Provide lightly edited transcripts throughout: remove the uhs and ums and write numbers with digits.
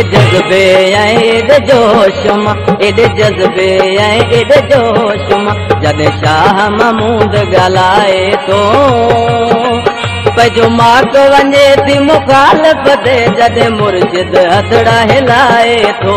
एॾे जज़्बे ऐं एॾे जोश मां, एॾे जज़्बे ऐं एॾे जोश मां, जॾहिं शाह महमूद ॻाल्हाए थो। पंहिंजो माक वञे थी मुखालिफ़ ते, जॾहिं मुर्शिद हथड़ा हिलाए थो।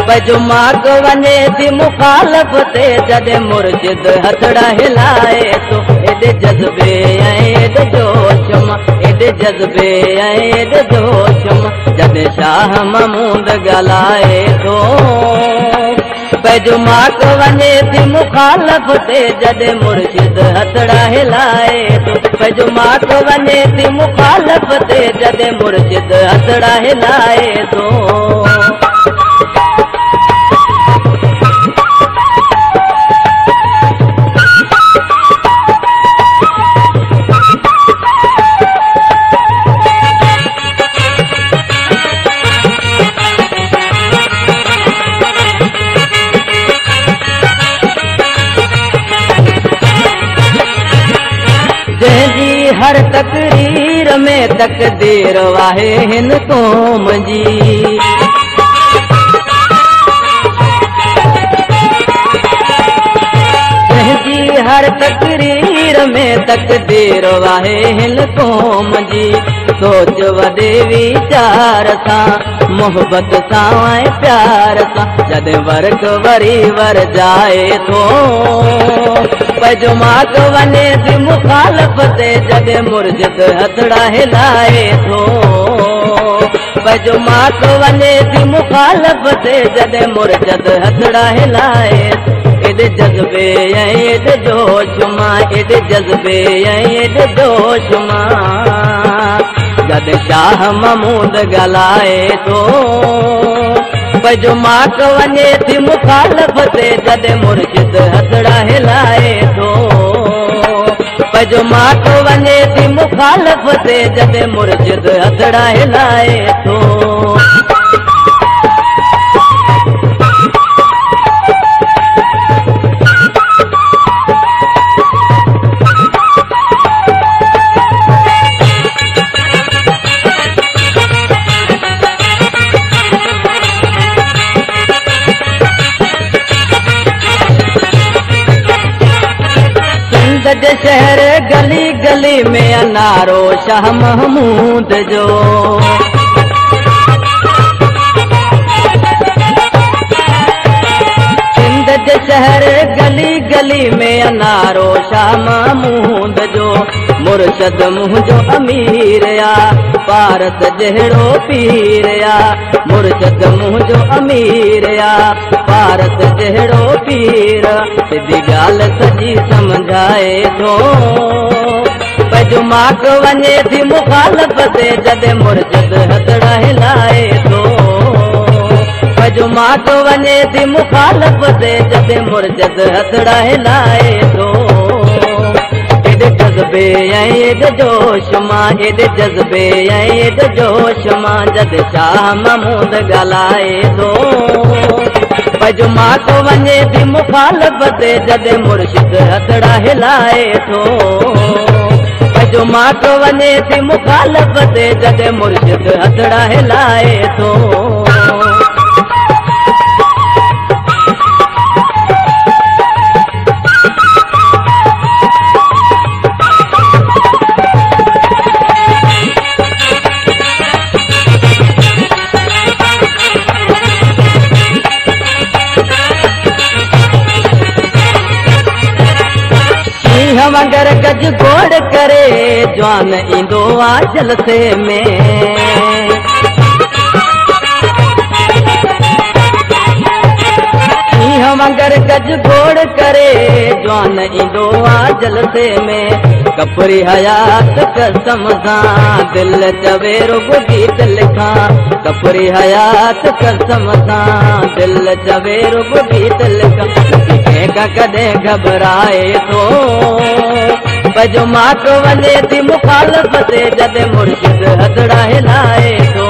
पंहिंजो माक वञे थी मुखालिफ़ ते, जॾहिं मुर्शिद हथड़ा हिलाए थो। एॾे जज़्बे ऐं एॾे जोश मां, एॾे जज़्बे ऐं एॾे जोश मां, जॾहिं शाह महमूद ॻाल्हाए थो। पंहिंजो माक वञे थी मुखालिफ़ ते, जॾहिं मुर्शिद हथड़ा हिलाए थो। पंहिंजो माक वञे थी मुखालिफ़ ते, जॾहिं मुर्शिद हथड़ा हिलाए थो। जंहिंजी हर तकरीर में तकदीर आहे हिन क़ौम जी। जंहिंजी हर तकरीर में तकदीर आहे हिन क़ौम जी। सोच वॾे वीचार सां, मोहबत सां ऐं प्यार सां, जॾहिं वर्क वरी वर जाए थो। पंहिंजो माक वञे थी मुखालिफ़ ते, जॾहिं मुर्शिद हथड़ा हिलाए थो। पंहिंजो माक वञे थी मुखालिफ़ ते, जॾहिं मुर्शिद हथड़ा हिलाए। एॾे जज़्बे ऐं एॾे जोश मां, एॾे जज़्बे ऐं एॾे जोश मां, जॾहिं शाह महमूद ॻाल्हाए थो। पंहिंजो माक वञे थी मुखालिफ़ ते, जॾहिं मुर्शिद हथड़ा हिलाए थो। पंहिंजो माक वञे थी मुखालिफ़ ते, जॾहिं मुर्शिद हथड़ा हिलाए थो। जे शहर गली गली में अनारो शाह महमूद जो। सिंध जे शहर गली गली में अनारो शाह महमूद जो। मुर्शद मुंहिंजो अमीर आ, पारस जहिड़ो पीर आ। मुर्शद मुंहिंजो अमीर आ, पारस जहिड़ो पीर। सिधी ॻाल्हि सॼी सम्झाए थो। पंहिंजो माक वञे थी मुखालिफ़ ते, जॾहिं मुर्शिद हथड़ा हिलाए थो। पंहिंजो माक वञे थी मुखालिफ़ ते, जॾहिं मुर्शिद हथड़ा हिलाए थो। एॾे जज़्बे ऐं एॾे जोश मां, एॾे जज़्बे ऐं एॾे जोश मां, जॾहिं शाह महमूद ॻाल्हाए थो। पंहिंजो माक वञे थी मुखालिफ़ ते, जॾहिं मुर्शिद हथड़ा हिलाए थो। पंहिंजो माक वञे थी मुखालिफ़ ते, जॾहिं मुर्शिद हथड़ा हिलाए थो। वंगर गज गोड़ करे जवान ईंदो आ जलसे में। शींहं वांगर गज गोड़ करे जवान ईंदो आ जलसे में। कपरी हयात कसम सां दिल चवे रुगो गीत लिखां। कपरी हयात कसम सां दिल चवे रुगो गीत लिखां। कंहिंखां कॾहिं घबराए थो। पंहिंजो माक वञे थी मुखालिफ़ ते, जॾहिं मुर्शिद हथड़ा हिलाए थो।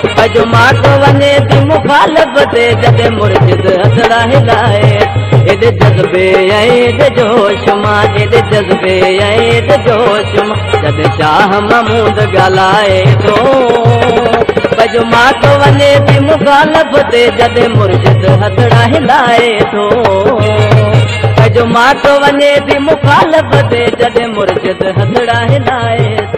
पंहिंजो माक वञे थी मुखालिफ़ ते, जॾहिं मुर्शिद हथड़ा हिलाए। एॾे जज़्बे ऐं एॾे जोश मां, एॾे जज़्बे ऐं एॾे जोश मां, जॾहिं शाह महमूद ॻाल्हाए थो। पंहिंजो माथो वञे थी मुखालफ़ ते, जॾहिं मुर्शिद हथड़ा हिलाए थो। पंहिंजो माथो वञे थी मुखालफ़ ते, जॾहिं मुर्शिद हथड़ा हिलाए।